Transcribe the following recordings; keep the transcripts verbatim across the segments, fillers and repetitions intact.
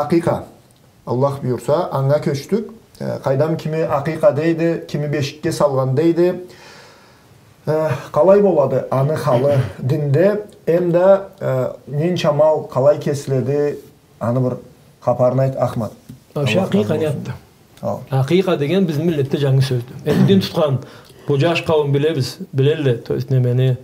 Акъикъа. Аллах буюрса, анга кёчдюк. Э, къайдам, кими акъикъа дейди, кими бешикге салгъан дейди. Э, къалай болады аны халы динде, эм да, э, ненча мал къалай кесиледи, аны бир хапарын айт, Ахмат. Вообще, Аллах акъикъа разы не болсун. Затды? Ал. Акъикъа деген бизни миллетде жангы сёздю. Энди дин тутхан бу жаш къауум билебиз, билелле, то есть немени,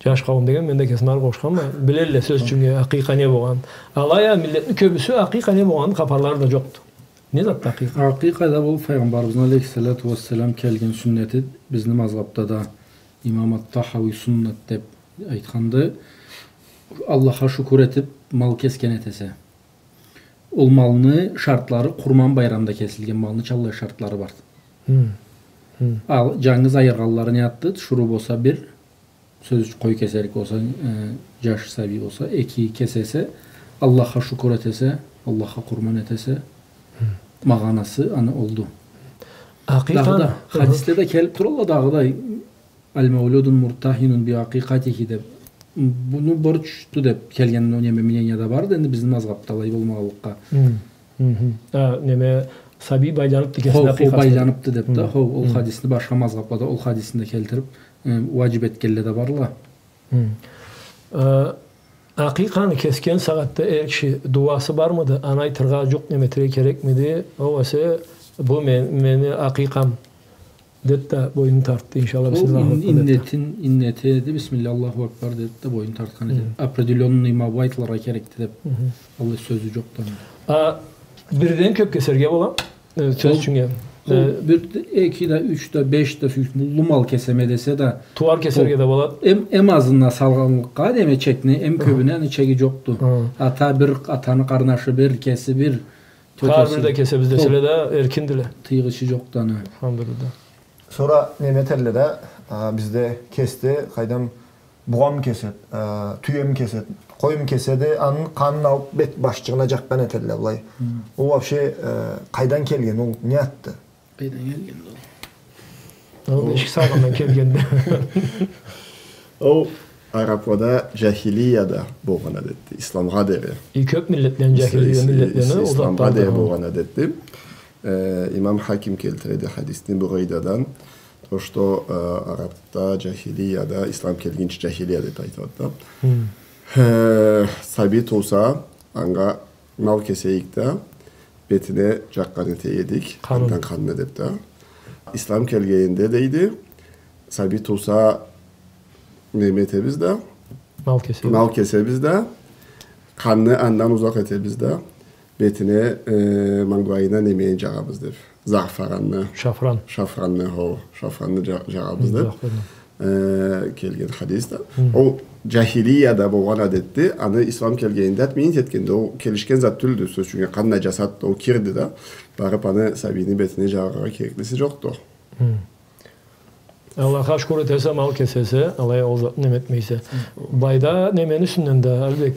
жаш къауум деген, мен да кесим ары къошханма, билелле, сёз ючюн, акъикъа не болгъан. Алай а миллетни кёбюсю акъикъа не болгъанны хапарлары да жокъду. Не затды акъикъа? Акъикъа да бу Файгъамбарыбызны алейхиссалату уассалам келген сюннети, бизни мазгъабда да имам ат-Тахауи суннат деп айтханды. Аллахха шукур этип, мал кесген этесе. Ол малны шартлары Къурман байрамда кесилген малны чаллай шартлары барды. Хы. Хы. Ал, жангыз айыргъанлары не затды? Тиширыу болса бир, сёз ючюн, къой кесерик болса, э, жаш сабий болса, эки кесесе, Аллахха шукур этесе, Аллахха къурман этесе, магъанасы аны олду. Акъикъа. Дагъыда, хы хы, хадиследе келип туралла дагъыда, «Аль-маулюду муртахинун би акъикъатихи» деп. Буну борчду деп келген, о, неме, мнение да барды, энди бизни мазгъабда алай болмагъанлыкъгъа. Хы. Хы хы. А, неме, сабий байланыбды кесине, хо, хо, акъикъасына. Байланыбды деп да, хы, хо, ол, хы, хадисни башха мазгъаблада ол хадисни да келтирип, э, уаджиб этгенле да барла. Хы. Э, акъикъаны кесген сагъатда эр киши дууасы бармыды? Аны айтыргъа, жукъ неме этерге керекмиди? Огъесе бу мен-, мени акъикъам деди да, бойнун тартды, иншаллах, ол бисмиллаху ин-, акбар деди да. Иннетин, иннети эди, бисмиллаху акбар деди да, бойнун тартхан эди. Хы. Определённый ма бу айтылыргъа керекди деп. Хы хы. Аллай сёзю жокъду. А бирден кёп кесерге бола, э, сёз ючюн, э, бир, эки да, юч да, беш да, сюйсе, уллу мал кесеме десе да, тууар кесерге да болады. Эм, эм азына салгъанлыкъгъа, неме, чекни, эм кёбюне аны чеги жокъду. Хы. Ата бир, атаны къарнашы бир, кеси бир, хар бир да кесебиз деселе да, эркиндиле. Тыйгъычы жокъду аны. Альхамдулиллах. Сора неме этелле да, а, бизде кесди, къайдам, бугъам кесед, а, тюем кесед, къоюм кеседи, аны къанын алып бет башчыгъына жакъгъан этелле былай. Хы. Ол вообще, э, къайдан келген, ол не затды? Къайдан келгенди ол? Ол бешик салгъандан келгенди. Ол араблада жахилияда болгъан адетди, исламгъа дери. И кёп миллетлени, жахилия миллетлени, ис-, ис-, исламгъа дери болгъан адетди. Э, имам Хаким келтиреди хадисни Бурейдадан, то, что, э, арабда жахилияда, ислам келгинчи жахилия деп айтады да. Хы. Э, сабий тууса, анга мал кесе эдик да, бетине жакъгъан эте эдик, къанын, андан къанын деп да. Ислам келгенинде, дейди, сабий тууса, неме этебиз да, мал кесебиз. Мал кесебиз да, къанны андан узакъ этебиз да, бетине, э, мангылайына немени жагъабыз деп. Заъфаранны. Шафран. Шафранны, хо, шафранны жа-, жагъабыз деп. Заъфаран. Э, келген хадисде. Хы. Ол жахилияда болгъан адетди, аны ислам келгенинде отменить этгенди, ол келишген зат тюлдю, сёз ючюн, къан нажасатды, ол кирди да, барып аны сабийни бетине жагъаргъа кереклиси жокъду. Хы. Аллахха шукур этесе, мал кесесе, алай ол затны неме этмейсе. Хы. Былайда немени юсюнден да, Алибек,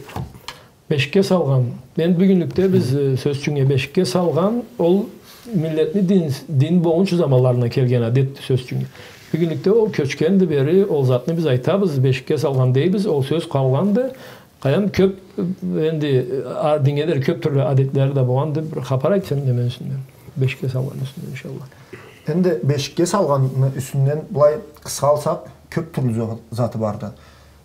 бешикге салгъан. Энди бюгюнлюкде биз, э, сёз ючюн, бешикге салгъан, ол миллетни дин, дин болгъунчу заманларындан келген адетди, сёз ючюн. Бюгюнлюкде ол кёчгенди бери, ол затны биз айтабыз, бешикге салгъан дейбиз, ол сёз къалгъанды. Къайдам, кёп, э, энди, а, динге дери кёп тюрлю адетлери да болгъанды. Бир хапар айтсанг да немени юсюнден. Бешикге салгъанны юсюнден, иншаллах. Энди бешикге салгъанны юсюнден былай къысха алсакъ, кёп тюрлю за-, заты барды.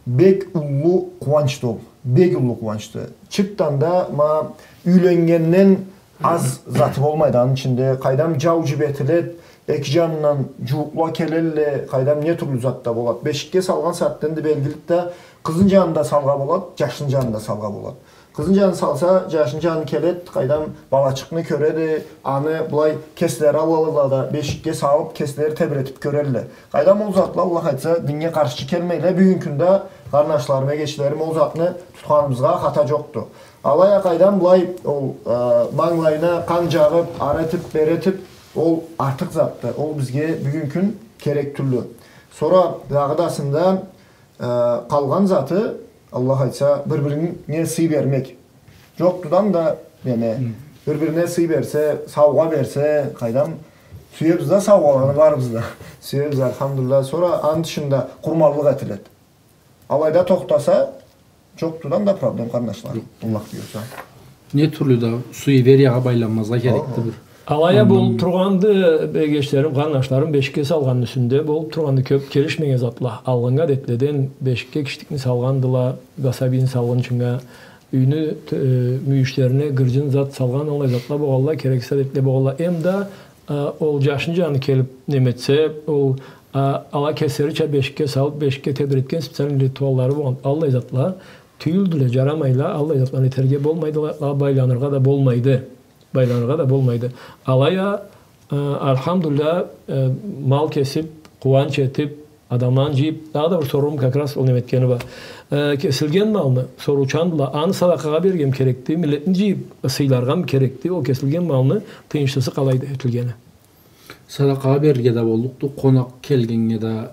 Бек уллу къууанчды ол. Бек уллу къууанчды. Чыртдан да ма юйленнгенден аз заты болмайды аны ичинде. Къайдам, жау жибетилед, эки жанындан жууукъла келелле, къайдам, не тюрлю зат да болад. Бешикге салгъан сагъатда энди белгилиди да, къызны жанын да салгъа болад, жашны жанын да салгъа болад. Къызны жанын салса, жашны жаны келед, къайдам, балачыкъны кёреди, аны былай кеслери алалла да, бешикге салып, кеслери тебретип кёрелле. Къайдам, ол затла, Аллах айтса, динге къаршчы келмейле. Бюгюн кюнде, къарнашларым, эгечлерим, ол затны тутханыбызгъа хата жокъду. Алай а, къайдам, былай, ол, э, мангылайына къан жагъып, ары этип, бери этип, ол артыкъ затды. Ол бизге бюгюн кюн керек тюлдю. Сора дагъыдасында, э, къалгъан заты, Аллах айтса, бир-бирине сый бермек. Жокъду да, неме, бир-бирине сый берсе, саугъа берсе, къайдам, сюебиз да саугъаланы барыбыз да. Сюебиз, альхамдулиллах. Сора аны тышында къурманлыкъ этилед. Алайда тохтаса, жокъду да проблем, къарнашлар. Жокъ. Аллах буюрса. Не тюрлю да суевериягъа байланмазгъа керекди бир. Алай а болуп тургъанды, эгечлерим, къарнашларым, бешикге салгъанны юсюнде болуп тургъанды кёп келишмеген затла. Алгъыннгы адетледен бешикге киштикни салгъандыла, сабийни салгъынчынга, юйню, э, мюйюшлерине гыржын зат салгъан, аллай затла болгъанла, керексиз адетле болгъанла. Эм да, э, ол джашны джаны келип неметсе, ол, э, ала кеслерича бешикге салып, бешикге тебретген специальный ритуаллары болгъан, аллай затла тюйюлдюле, джарамайла, аллай затланы этерге болмайды, ала-, ала байланыргъа да болмайды. Байланыргъа да болмайды. Алай а, э, альхамдулиллях, э, мал кесип, къууанч этип, адамланы джыйып, дагъыда бир соруум как раз ол неме этгени бар. Э, кесилген малны, соруучандыла, аны садакъагъа бериргеми керекди, миллетни джыйып, сыйларгъамы керекди, ол кесилген малны тыйыншлысы къалайды этилгени? Садакъагъа берирге да боллукъду, къонакъ келгеннге да,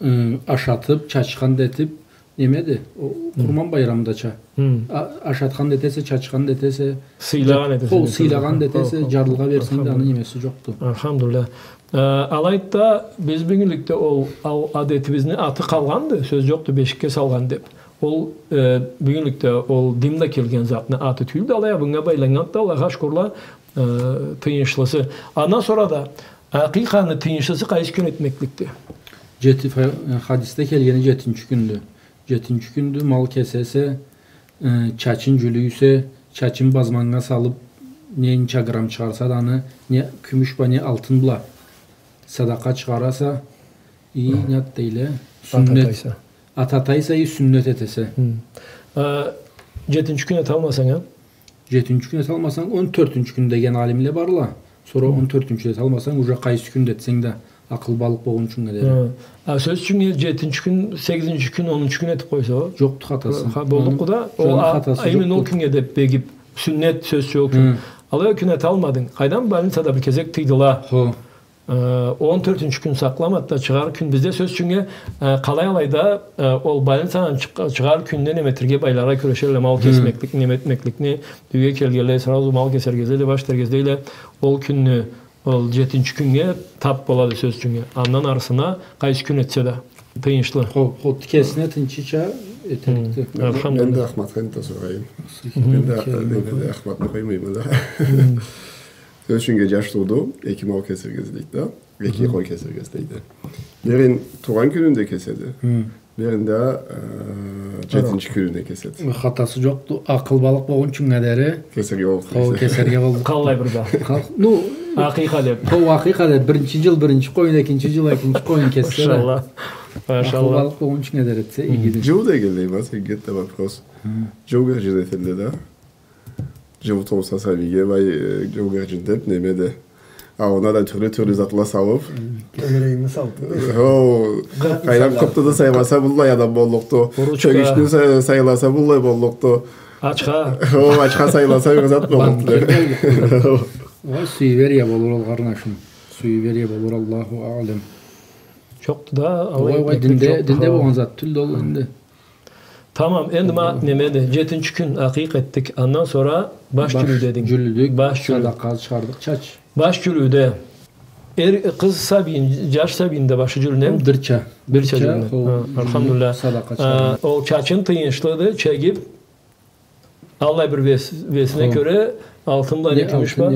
ы, ашатып, чачхан да этип, немеди? О, Къурман байрамындача. Хы. А-, ашатхан да этесе, чачхан да этесе, сыйлагъан да этесе, хо, сыйлагъан да этесе, хо, хо, джарлыгъа берсенг да, аны немеси джокъду. Альхамдулиллях. Э, алайды да, биз бюгюнлюкде ол, ол адетибизни аты къалгъанды, сёз джокъду бешикге салгъан деп. Ол, э, бюгюнлюкде ол дин да келген затны аты тюйюлдю, алай а бунга байланнганды да, Аллахха шукурла, э, тыйыншлысы. Андан сора да, акъикъаны тыйыншлысы къайсы кюн этмекликди? Джети-, фа-, э, хадисде келгени джетинчи кюндю. Джетинчи кюндю, мал кесесе, э, чачын джюлюйсе, чачын базманнга салып, ненча грамм чыгъарса да аны, не кюмюш бла, не алтын бла садакъа чыгъараса, и, не дейле, сюннет. Ататайса. Ататайса, и, сюннет этесе. Хы. Э, джетинчи кюн эталмасанг а? Джетинчи кюн эталмасанг, он тёртюнчю кюн деген алимле барла. Сора он тёртюнчюде эталмасанг, уже къайсы кюнде этсенг да, акъылбалыкъ болгъунчунга дери. Хы. А сёз ючюн, джетинчи кюн, сегизинчи кюн, онунчу кюн этип къойса, о? Джокъду хатасы. Ха, боллукъду да, ол, именно ол кюннге деп бегип, сюннет сёз ючюн ол кюн. Хы. Алай ол кюн эталмадынг. Къайдам, больницада бир кесек тыйдыла. Хо. Э, он тёртюнчю кюн сакъламады да, чыгъар кюн бизде сёз ючюн, э, къалай алайда, э, ол больницадан чыкъ-, чыгъар кюннге неме этерге, байларгъа кюрешелле, мал кесмеклик, неме этмекликни, юйге келгенлей, сразу мал кесерге излейле, баш этерге излейле, ол кюнню, ол джетинчи кюннге тап болады сёз ючюн. Андан арысына къайсы кюн этсе да, тыйыншлы. Хо, хо, кесине тынчыча этерикди. Хы, альхамдулиллях. Мен да Ахматха энтда сорайым. Хы, мен да, мен да Ахматны къоймайма да. Хы. Сёз ючюн, джаш тууду, эки мал кесерге излейди да. Эки къой кесерге излейди. Бирин туугъан кюнюнде кеседи. Хы. Бирин да, э, джетинчи кюнюнде кеседи. Хатасы джокъду. Акъылбалыкъ болгъунчунга дери. Кесерге боллукъду. Хо, кесерге боллукъду. Къаллай бир да. Хо, ну, акъикъа деп. Хо, акъикъа деп. Биринчи джыл биринчи къоюн, экинчи джыл экинчи къоюн кессе да. Машаллах. Машаллах. Акъылбалыкъ болгъунчунга дери этсе, игиди. Джыуу да келлей, ма, сеннге да вопрос. Хы. Джыуу гыржын этелле да. Джыуу тууса сабийге, бай, э, джыуу гыржын деп, неме да. А, аны да тюрлю-тюрлю затла салып. Тёгерегинге салып. Хо, къайдам, къыпты да сайласа, быллай адам боллукъду. Чёгючню сай-, сайласа, быллай боллукъду. Ачха. Хо, ачха сайласа, бир зат боллукъду. Ол суеверие болур ол, къарнашым. Суеверие болур, Аллаху аълам. Джокъду да, алай, динде, динде болгъан зат тюлдю ол энди. Тамам, энди ма немеди, джетинчи кюн акъикъа этдик. Андан сора баш джюлюу дединг. Баш джюлюдюк, садакъа чыгъардыкъ, чач. Баш джюлюуде эр, къыз сабийни, джаш сабийни да башы джюлюнеми? Бирча. Бирча джюлюне. Хо, альхамдулиллях. Садакъа чыгъардыкъ. Ол чачын тыйыншлыды чегип, аллай бир вес-, весине кёре, алтын бла не кюмюш бла,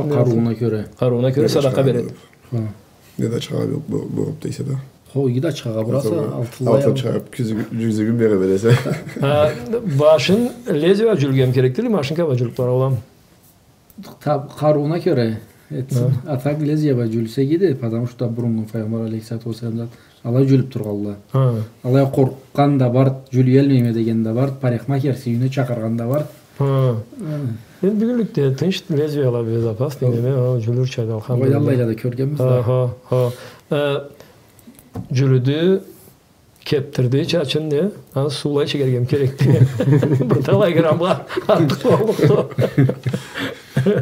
къарыууна кёре. Къарыууна кёре садакъа береди. Хо. Не да чыгъа бу-, бу-, буруп дейсе да. Хо, иги да чыгъа бураса, алтын чыгъарып, джюзюгю-, джюзюгюн бере бересе. Ха, башын лезвие бла джюлюргеми керекди, или машинка бла джюлюп бара боламы? Таб-, къарыууна кёре этсин. Ха. А так лезвие бла джюлюсе игиди, потому что буруннгу Файгъамбар алейхиссалату уассалам зат алай джюлюп тургъанла. Ха. Алай къоркъгъан да барды, джюлюялмайма деген да барды, парикмахерский юйюне чакъыргъан да барды. Ха. Ха. Энди бюгюнлюкде тынч, лезвиела безопасный, неме, ол джюлюрча да, альхамдулиллях. Аллайла да кёргенбиз да. Ха, ха, ха. Э, джюлюдю, кептирди чачын, не? Аны суулай чегерге керекди. Бир талай граммгъа артыкъ боллукъду.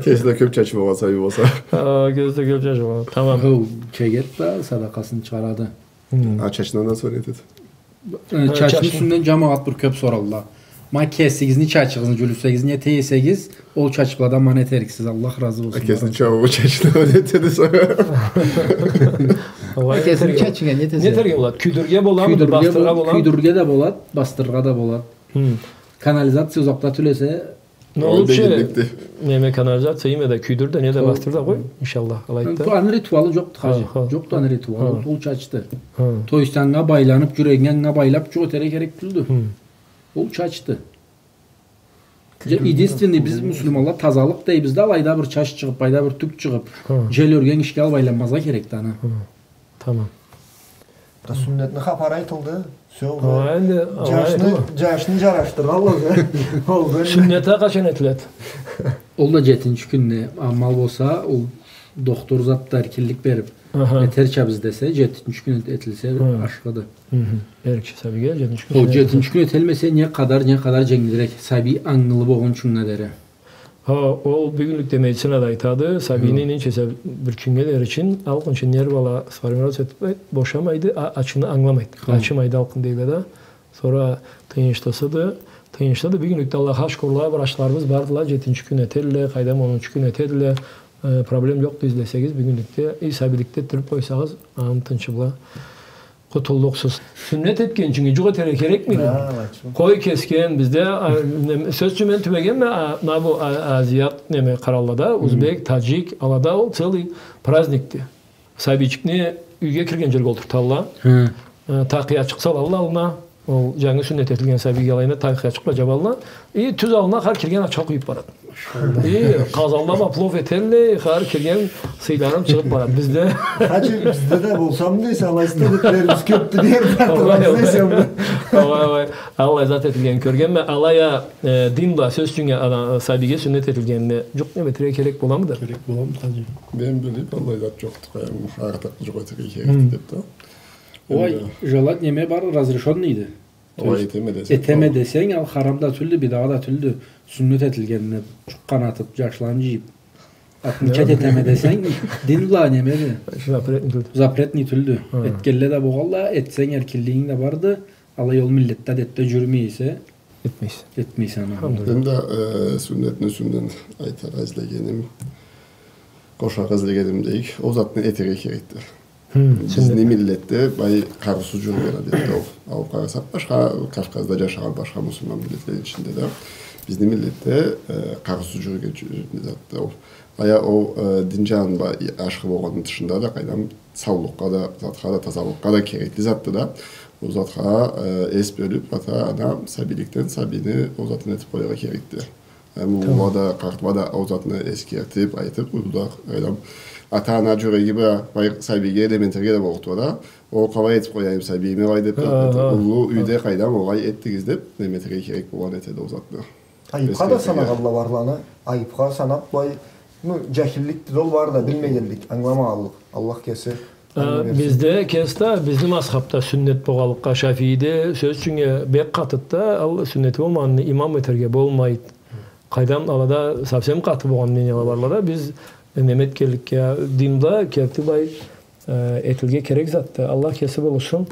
Кеси да кёп чачы болгъан сабий болса. Ха, кеси да кёп чачы болгъан. Тамам. Ол чегет да садакъасын чыгъарады. Хы. А чачындан да сора не этеди? Э, чачны юсюнден джамагъат бир кёп соралла. Ма кесигизни чачыгъызны джюлюсегиз, не эте эсегиз, ол чач бла да ма не этериксиз, Аллах разы болсун. А кесини чабыу чачына не этеди сора? А кесини чачынга не этесе? Не этерге болады? Кюйдюрюрге боламыды, бастырыргъа боламыды? Кюйдюрюрге да болады, бастырыргъа да болады. Хы. Канализация узакъда тюл эсе, Но ол лучше дегенликди. Неме, канализация ийме да, кюйдюр да, не да, бастыр да къой, иншаллах, алайды да. Аны ритуалы джокъду, хаджи. Джокъду аны ритуалы, ол чачды. Той санга байланыб, джюрегинге байлаб, джукъ этерге керек тюлдю. Ол чачды. Единственный, биз муслиманла тазалыкъ дейбиз да, алайда бир чач чыгъыб, былайда бир тюк чыгъыб, джел ёрген ишге алыб айланмазгъа керекди аны. Тамам. Да сюннетни хапары айтылды. Всё, джашны, джашны джарашдыргъанла уже. Сюннет а къачан этиледи? Ол да джетинчи кюнде, амал болса, ол дохтур зат да эркинлик бериб, этерча биз десе, джетинчи кюн этилсе, ашхыды. Эркиши сабийге джетинчи кюн. Ол джетинчи кюн этилмесе, не къадар, не къадар дженгилирек. Сабий ангылы болгъунчунга дери. Ха, ол бюгюнлюкде медицинада айтады, сабийни ненча эсе бир кюннге дери ичинде алкъын ичи нервала сформироваться этиб, бошамайды, а, ачыны ангыламайды. Ачымайды алкъын дейле да. Сора тыйыншлысыды, тыйыншлыды. Бюгюнлюкде Аллахха шукурла, врачларыбыз бардыла, джетинчи кюн этедиле, къайдам, онунчу кюн этедиле. Э, проблем джокъду, излесегиз, бюгюнлюкде, и сабийликде этдириб къойсагъыз, аны тынчы бла. Къутуллукъсуз. Сюннет этгинчинги джукъ этерге керекмиди? Къой кесген, бизде, а, неме, сёз ючюн, мен тюбегенме, а, ма бу, а, азият, неме, къыраллада, узбек, таджик, алада ол целый праздникди. Сабийчикни юйге кирген джерге олтурталла. Э, такъыячыкъ салалла аллына. Ол джангы сюннет этилген сабийге алайына такъыячыкъ бла джабалла. И тюз аллына хар кирген ачха къуюб барады. И къазанла бла плов этелле, хар кирген сыйланыб чыгъыб барады. Бизде... Хаджи, бизде да болсам дейсе, алайсыз да детлерибиз кёбдю, бир да... Огъай, огъай. Аллай зат этилгенин кёргенме, алай а, э, дин бла, сёз ючюн, ана, сабийге сюннет этилгенине джукъ неме этерге керек боламыды? Керек боламыды, хаджи? Мен билиб, аллай зат джокъду, къоям, артыкъ джукъ этерге керекди деб да. Ой, энди жалат неме бар, разрешённыйди. Ой, этеме десенг, этеме десенг, ал харам да тюлдю, бидагъа да тюлдю. Сюннет этилгенине джукъ къанатыб, джашланы джыйыб, отмечать этеме десенг, дин бла немеди. Запретный тюлдю. Запретный тюлдю. Этгенле да болгъалла, этсенг, эркинлигинг да барды. Алай ол миллетде, адетде джюрюмей эсе, этмейсе. Этмейсе аны. Алхамдулиллах. Мен да, э, сюннетни юсюнден айтыргъа излегеним, къошаргъа излегеним дейик, ол затны этерге керекди. Бизни миллетде бай къарыусуз джюрюген адетди ол. Алыб къарасакъ, башха Кавказда джашагъан башха муслиман миллетлени ичинде да, бизни миллетде, э, къарыусуз джюрюген джю-, затды ол. Бая ол, э, дин джанына ашхы болгъанны тышында да, къайдам, саулукъгъа да, затха да, тазалыкъгъа да керекли затды да. Ол затха, э, эс бёлюб, ата-ана сабийликден сабийни ол затын этиб къояргъа керекди. Эм уллугъа да, къартха да ол затны эсгертиб, айтыб, уллугъа да, къайдам, ата-ана джюреги бла, бай, сабийге неме этерге да боллукъду да. Ол къалай этиб къояйым сабийиме, алай деб да, уллу юйде, къайдам, алай этдигиз деб, неме этерге керек болгъан этеди ол затны. Айыбха да санагъанла барланы, айыбха санаб, бай, ну, джахилликди ол, бары да билмегенлик, ангыламагъанлыкъ, Аллах кеси. Э, бизде кеси да, бизни мазхабда сюннет болгъанлыкъгъа, Шафииде, сёз ючюн, э, бек къатыды да, ал сюннети болмагъанны имам этерге болмайды. Къайдам, алада совсем къаты болгъан мнениела барла да, биз, э, неме этгенликге, дин бла керти бай, э, этилирге керек затды. Аллах кеси болушсун.